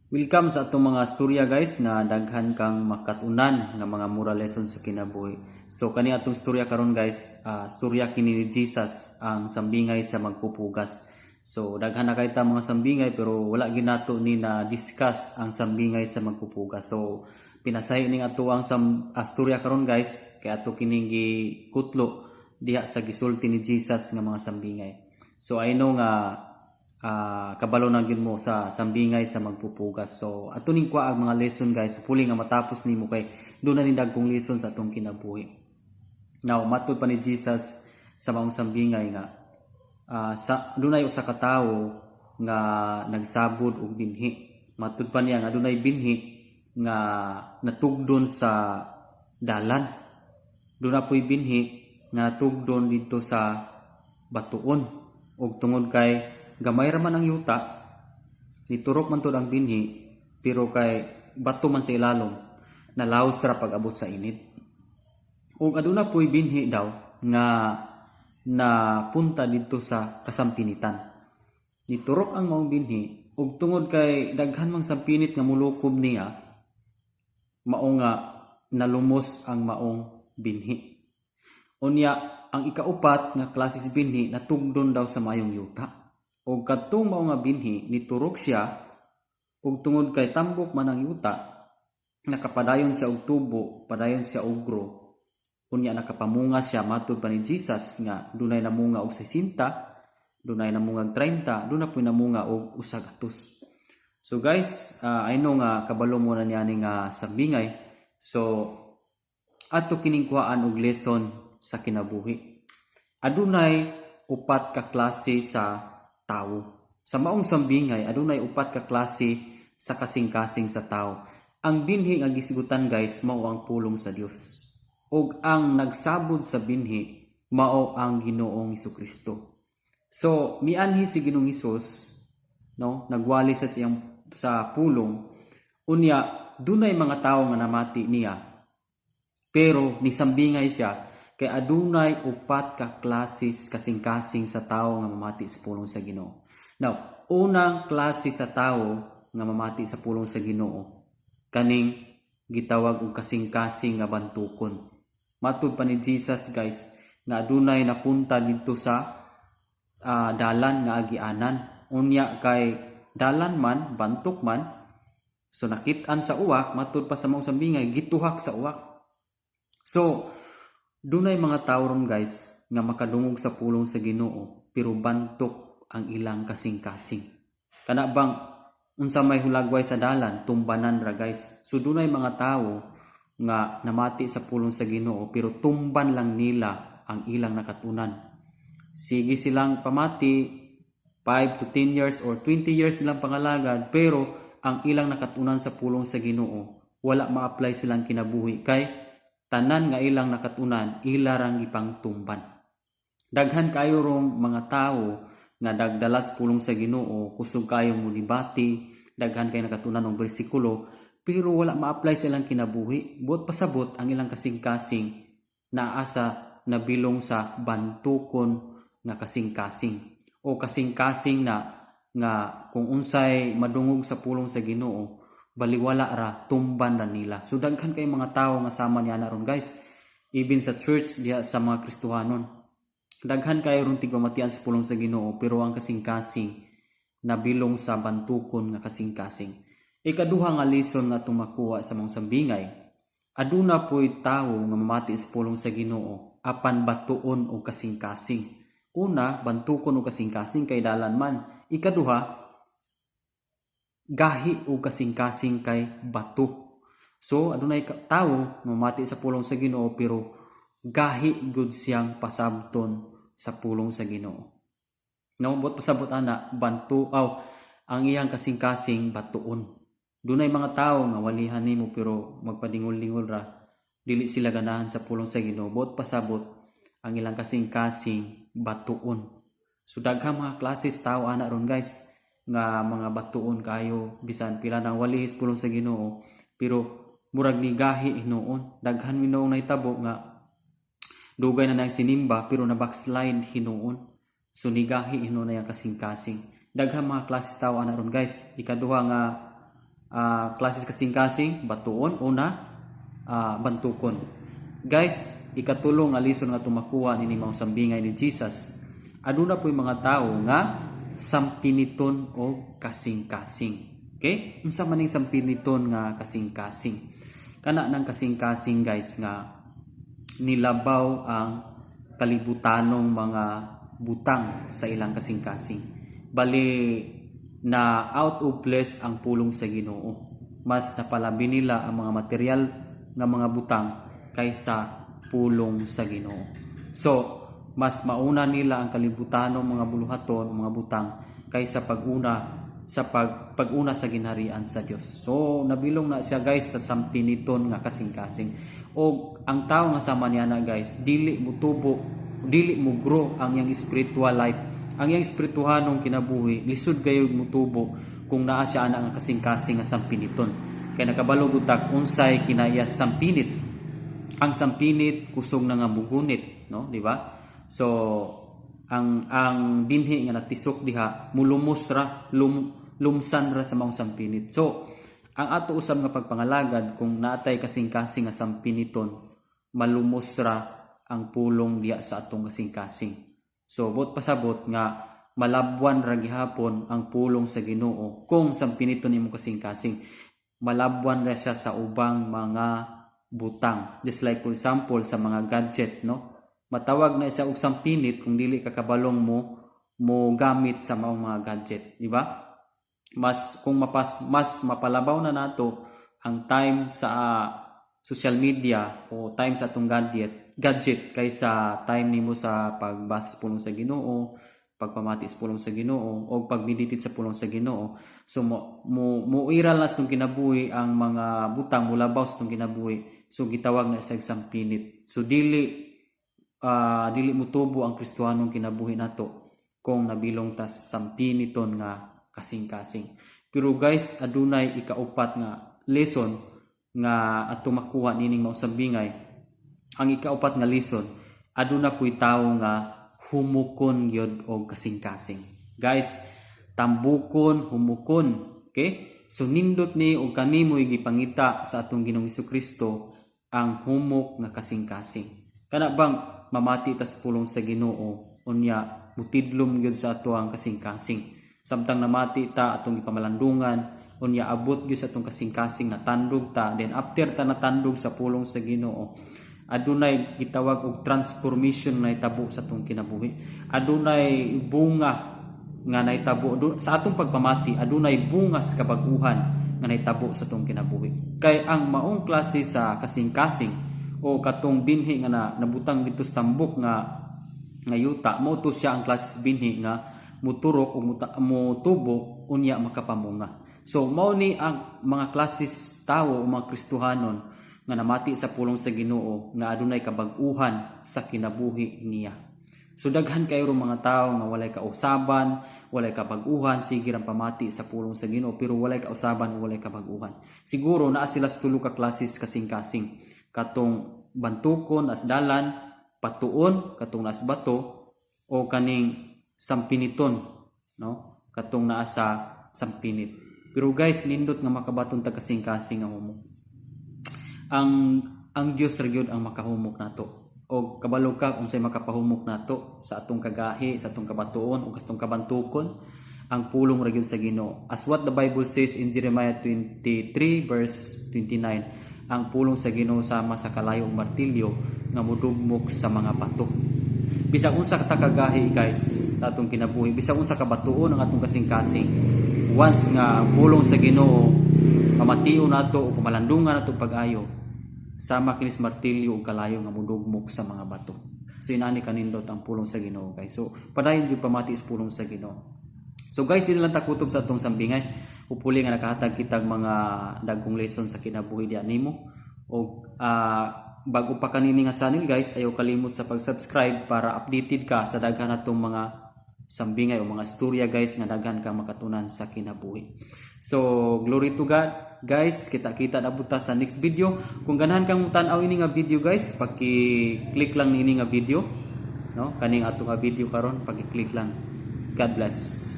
Welcome sa atong mga storya, guys, nga daghan kang makatunan nga mga moral lessons sa kinabuhi. So kani atong storya karon, guys, storya kini ni Jesus, ang sambingay sa magpupugas. So daghan na kay ta mga sambingay, pero wala ginato ni na discuss ang sambingay sa magpupugas. So pinasahi ning ato ang storya karon, guys, kay ato kining gikutlo diha sa gisulti ni Jesus nga mga sambingay. So I know nga kabalo na gyud mo sa sambingay sa magpupugas. So ato ning kuha ang mga lesson, guys. So, puli nga matapos nimo kay duna ni dagkong lesson sa atong kinabuhi. Now, matud pa ni Jesus sa maong sambingay nga sa dunay usa ka tawo nga nagsabod og binhi. Matud pa niya nga dunay binhi nga natugdon sa dalan. Duna po'y binhi nga natugdon didto sa batuon. Og tungod kay gamay ra man ang yuta, niturok man tud ang binhi, pero kay bato man sa ilalom, nalaos ra pag abot sa init. Ug aduna po'y binhi daw nga napunta didto sa kasampinitan. Niturok ang maong binhi, ug tungod kay daghan mang sampinit nga mulukob niya, mao nga nalumos ang maong binhi. Unya, ang ikaupat nga klase sa binhi natugdon daw sa mayong yuta. Og kadtong mao nga binhi niturok siya, ug tungod kay tambok man ang yuta, nakapadayon siya og tubo, padayon siya og grow. Unya nakapamunga siya. Matud pa ni Jesus nga dunay namunga og 60, dunay namunga og 30, duna po'y namunga og 100. So guys, I know nga kabalo mo na niya ni nga sambingay. So ato kining kuhaan og lesson sa kinabuhi. Adunay upat ka klase sa tawo. Sa maong sambingay, adunay upat ka klase sa kasing-kasing sa tao. Ang binhi nga gisgutan, guys, mao ang pulong sa Dios. Ug ang nagsabod sa binhi mao ang Ginoong Hesukristo. So, mianhi si Ginoong Hesus, no, nagwali sa siyang sa pulong. Unya dunay mga tawo nga namati niya. Pero nisambingay siya kay adunay upat ka klases kasing-kasing sa tao nga mamati sa pulong sa Ginoo. Now, unang klase sa tao nga mamati sa pulong sa Ginoo, kaning gitawag og kasing-kasing nga bantukon. Matud pa ni Jesus, guys, nga adunay napunta didto sa dalan nga agianan. Unya kay dalan man, bantok man, so nakit-an sa uwak. Matud pa sa maong sambingay, gituhak sa uwak. So, dunay mga tao ron, guys, nga makadungog sa pulong sa Ginoo pero bantok ang ilang kasing-kasing. Kana bang unsa may hulagway sa dalan, tumbanan ra, guys. So dunay mga tawo nga namati sa pulong sa Ginoo pero tumban lang nila ang ilang nakatunan. Sige silang pamati 5 to 10 years or 20 years silang pangalagad, pero ang ilang nakatunan sa pulong sa Ginoo wala ma-apply silang kinabuhi kay tanan nga ilang nakatunan ila rang gipangtumban. Daghan kayo rong mga tawo nga dagdalas pulong sa Ginoo, kusog kayo monibati, daghan kay nakatunan og bersikulo, pero wala ma-apply sa ilang kinabuhi. Buot pasabot, ang ilang kasing-kasing naasa nabilong sa bantukon nga kasing-kasing o kasing-kasing na nga kung unsay madungog sa pulong sa Ginoo, baliwala ra, tumban ra nila. So daghan kay mga tawo nga sama niya na ron, guys, even sa church diha sa mga Kristohanon. Daghan kayo ron tigpamatian sa pulong sa Ginoo, pero ang kasing-kasing nabilong sa bantukon nga kasing-kasing. Ikaduha nga lesson nga atong makuha sa maong sambingay, aduna po'y tawo nga mamati sa pulong sa Ginoo apan batuon og kasing-kasing. Una, bantukon og kasing-kasing kay dalan man. Ikaduha, gahi og kasing-kasing kay bato. So adunay tawo nga mamati sa pulong sa Ginoo pero gahi gud siyang pasabton sa pulong sa Ginoo. No, buot pasabot ana, bantu aw ang iyang kasing-kasing batuon. Dunay mga tawo nga walihan nimo pero magpadingol-dingol ra, dili sila ganahan sa pulong sa Ginoo. Buot pasabot, ang ilang kasing-kasing batuon. So daghang mga klases tao ana ron, guys, nga mga batuon kayo, bisan pila nang walihis pulong sa Ginoo pero murag ni gahi hinuon. Daghan hinuong nahitabo nga dugay na nang sinimba pero na backslide hinuon. So nigahi hinuon na yang kasing-kasing. Daghang mga klases tao ana ron, guys. Ikaduha nga Klase kasing-kasing, batuon, una, bantukon. Guys, ikatulo nga lesson nga atong makuha nini maong sambingay ni Jesus. Aduna po'y mga tao nga sampiniton o kasing-kasing. Okay? Unsa man ning sampiniton nga kasing-kasing? Kana ng kasing-kasing, guys, nga nilabaw ang kalibutanong mga butang sa ilang kasing-kasing. Bali na out of place ang pulong sa Ginoo. Mas napalabi nila ang mga material nga mga butang kaysa pulong sa Ginoo. So, mas mauna nila ang kalibutanong mga buluhaton, mga butang kaysa pag-una sa pag-una sa ginharian sa Dios. So nabilong na siya, guys, sa sampiniton nga kasing-kasing. O ang tao nga sama niya na, guys, dili mo tubo, dili mo grow ang iyang spiritual life. Ang iyang espirituhanong kinabuhi, lisod kayo mo tubo kung naa siya ana nga kasing-kasing nga sampiniton. Kay nakabalo gud ta unsay kinaya sampinit. Ang sampinit kusog na nga mugunit, no, di ba? So ang binhi nga natisok diha mulumos ra, lumsan ra sa maong sampinit. So ang ato usab nga pagpangalagad, kung naatay kasing-kasing nga sampiniton, malumos ra ang pulong diha sa atong kasing-kasing. So buot pasabot nga malabwan ra gihapon ang pulong sa Ginoo kung sampiniton imong kasing-kasing. Malabwan ra siya sa ubang mga butang. Just like, for example, sa mga gadget, no? Matawag na siya og sampinit kung dili ka kabalong mo mo gamit sa maong mga gadget, di ba? Mas kung mapas mas mapalabaw na nato ang time sa social media o time sa atong gadget kaysa time nimo sa pagbasa sa pulong sa Ginoo, pagpamati sa pulong sa Ginoo o pagmeditate sa pulong sa Ginoo. So mo iral na sa atong kinabuhi ang mga butang, mulabaw sa atong kinabuhi. So gitawag na sa sampinit. So dili mutubo ang Kristohanong kinabuhi nato kung nabilong tas sampiniton nga kasing-kasing. Pero guys, adunay ikaupat nga lesson nga ato makuha nining mao sambingay. Ang ikaupat nga lesson, aduna puy tawo nga humukon gyud og kasing-kasing. Guys, tambukon, humukon. Okay? So nindot ni og kanimoy gipangita sa atong Ginoong Kristo ang humok nga kasing-kasing. Kana bang mamati tas pulong sa Ginoo, unya mutidlom gyud sa ato ang kasing-kasing. Samtang namati ta, atong gipamalandungan, unya abot gyud sa atong kasing-kasing, natandog ta, then after ta natandog sa pulong sa Ginoo, adunay gitawag og transformation na nahitabo sa atong kinabuhi. Adunay bunga nga nahitabo sa atong pagpamati, adunay bunga sa kabag-uhan nga nahitabo sa atong kinabuhi. Kay ang maong klase sa kasing-kasing o katong binhi nga nabutang dito sa tambok nga yuta, mao to siya ang klase binhi nga muturok o mutubo unya makapamunga. So mao ni ang mga klases tawo o mga Kristohanon nga namati sa pulong sa Ginoo nga adunay kabag-uhan sa kinabuhi niya. So daghan kayo mga tao nga walay kausaban, walay kabag-uhan, sige rang pamati sa pulong sa Ginoo pero walay kausaban, walay kabag-uhan. Siguro naa sila sa tulo ka klases kasing-kasing. Katong bantukon as dalan, patuon katong naas bato, o kaning sampiniton, no? Katong naa sa sampinit. Pero guys, nindot nga makabaton ta kasing-kasing nga humok. Ang Dios ra gyud ang makahumok nato. O kabalo ka unsay makapahumok nato sa atong kagahi, sa atong kabatuon o sa atong kabantukon? Ang pulong ra gyud sa Ginoo. As what the Bible says in Jeremiah 23 verse 29, ang pulong sa Ginoo sama sa kalayo ug martilyo nga mudugmok sa mga bato. Bisag unsa ka kagahi, guys, sa atong kinabuhi, bisag unsa ka batuon ang atong kasing-kasing, once nga ang pulong sa Ginoo pamation nato o pamalandungan nato pag-ayo, sama kinis martilyo ug kalayo nga mudugmok sa mga bato. So inani kanindot ang pulong sa Ginoo, guys. So padayon gyud pamati is pulong sa Ginoo. So guys, di na lang takutob sa atong sambingay. Hopefully nga nakahatag kitag mga dagkong lesson sa kinabuhi diya nimo. Og bago pa kanini nga channel, guys, ayaw kalimot sa pag-subscribe para updated ka sa daghan natong mga sambingay o mga istorya, guys, nga daghan kang makatunan sa kinabuhi. So glory to God, guys, kita-kita na buta sa next video. Kung ganahan kang tan-aw ini nga video, guys, paki-click lang ini nga video, no? Kaning ato nga video karon, paki-click lang. God bless.